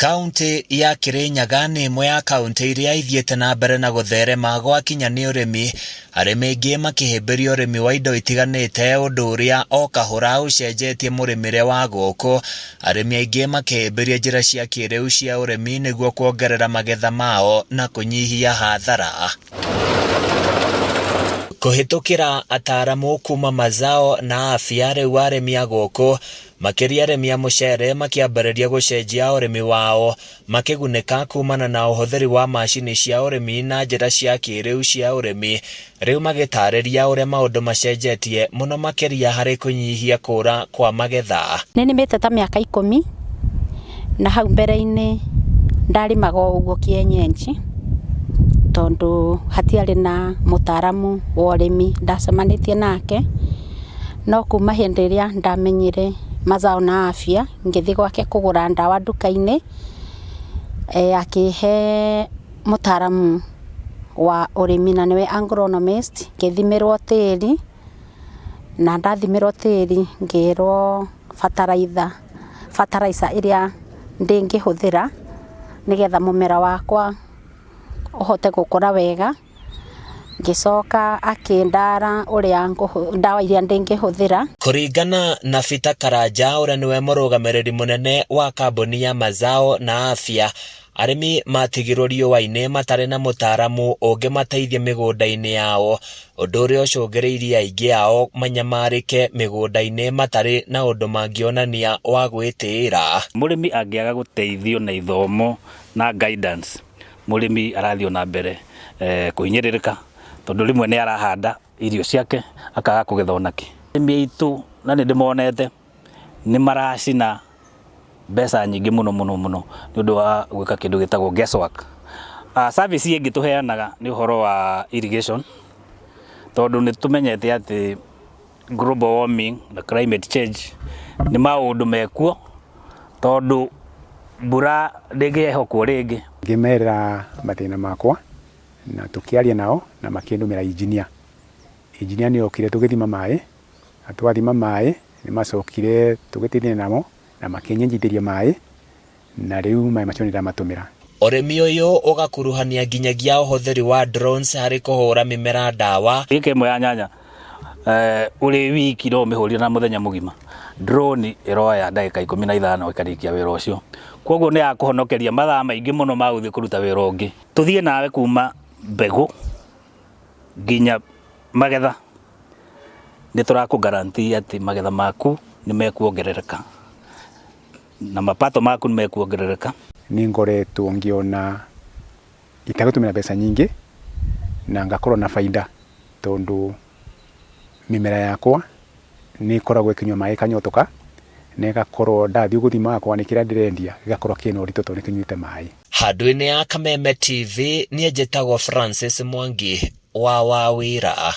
Kaũntĩ ya Kirinyaga nĩ ĩmwe ya kaũntĩ iria ithiĩte na mbere na gũtherema gwakinya nĩ ũrĩmi, arĩmi aingĩ makĩhĩmbĩria ũrĩmi wa indo itiganĩte ũndũ ũrĩa o kahora ũcenjetie mũrĩmĩre wa gũkũ, arĩmi aingĩ makĩhĩmbĩria njĩra cia kĩrĩu cia ũrĩmi nĩguo kuongerera magetha mao na kũnyihia hathara. Kũhĩtũkĩra ataramu kuma Mazao na Afya rĩu arĩmi a gũkũ Makĩria arĩmi a mũcere makĩambĩrĩria gũcenjia ũrĩmi wao, makĩgunĩka kumana na ũhũthĩri wa macini cia ũrĩmi na njĩra cia kĩrĩu cia ũrĩmi, rĩu magĩtarĩria ũrĩa maũndũ macenjetie mũno makĩria harĩ kũnyihia kũra kwa magetha. Nĩ nĩmĩte ta mĩaka ikũmi, na hau mbere-inĩ ndarĩmaga o ũguo kĩenyenji, tondũ hatiarĩ na mũtaramu wa ũrĩmi ndacemanĩtie nake. No kuma hĩndĩ ĩrĩa ndamenyire Mazao na Afya, ngĩthiĩ gwake kũgũra ndawa nduka-inĩ, akĩhe mũtaramu wa ũrĩmi na nĩwe agronomist, ngĩthimĩrwo tĩri, na ndathimĩrwo tĩri ngĩrwo bataraitha, fertilizer ĩrĩa ndĩngĩhũthĩra nĩgetha mũmera wakwa ũhote gũkũra wega. Ngĩcoka akĩndara ũrĩa ndawa iria ndĩngĩhũthĩra. Kũringana na Peter Karanja ũrĩa nĩwe mũrũgamĩrĩri mũnene wa kambuni ya Mazao na Afya, arĩmi matigirwo riũa-inĩ matarĩ na mũtaaramu ũngĩmateithia mĩgũnda-inĩ yao, ũndũ ũrĩa ũcũngĩrĩirie aingĩ ao manyamarĩke mĩgũnda-inĩ matarĩ na ũndũ mangĩonania wa gwĩtĩĩra. Mũrĩmi angĩaga gũteithio na ithomo na guidance, Mũrĩmi arathiĩ o na mbere kũhinyĩrĩrĩka tondũ rĩmwe nĩ arahanda irio ciake akaga kũgetha ona kĩ. Arĩmi aitũ na nĩ ndĩmonete nĩ maracina mbeca nyingĩ mũno mũno mũno nĩ ũndũ wa gwĩka kĩndũ gĩtagwo guess work. Service ĩngĩ tũheanaga nĩ ũhoro wa irrigation tondũ nĩ tũmenyete atĩ global warming na climate change nĩ maũndũ mekuo tondũ mbura ndĩngĩhokwo rĩngĩ. Ngĩmerĩra mathĩna makwa na tũkĩaria nao na makĩndũmĩra engineer. Engineer nĩ okire tũgĩthima maĩ na twathima maĩ nĩ macokire tũgĩteithania nao na makĩnyenjithĩria maĩ na rĩu maĩ macio nĩ ndĩramatũmĩra. Ũrĩmi ũyũ ũgakuruhania nginyagia ũhũthĩri wa drones harĩ kũhũra mĩmera ndawa. Ĩka ĩmwe ya nyanya ũrĩ wiki no ũmĩhũrire na mũthenya mũgima. Drone ĩroya ndagĩka 15 ĩkarĩkia wĩra ũcio. Kwoguo nĩ yakũhonokeria mathaa maingĩ mũno ma gũthiĩ kũruta wĩra ũngĩ. Tũthiĩ nawe kuma mbegũ nginya magetha, nĩ tũrakũ guarantee atĩ magetha maku nĩ mekuongerereka. Na mapato maku nĩ mekuongerereka. Nĩ ngoretwo ngĩona itagũtũmĩra mbeca nyingĩ na ngakorwo na baida tondũ mĩmera yakwa nĩ ĩkoragwo ĩkĩnyua maĩ ĩkanyotoka na ĩgakorwo ndathiĩ gũthima akorwo nĩ kĩrĩa ndĩrendia gĩgakorwo kĩna ũritũ tondũ nĩ kĩnyuĩte maĩ. Handũ-inĩ ya Kameme TV, niĩ njĩtagwo Francis Mwangi wa Wawĩra.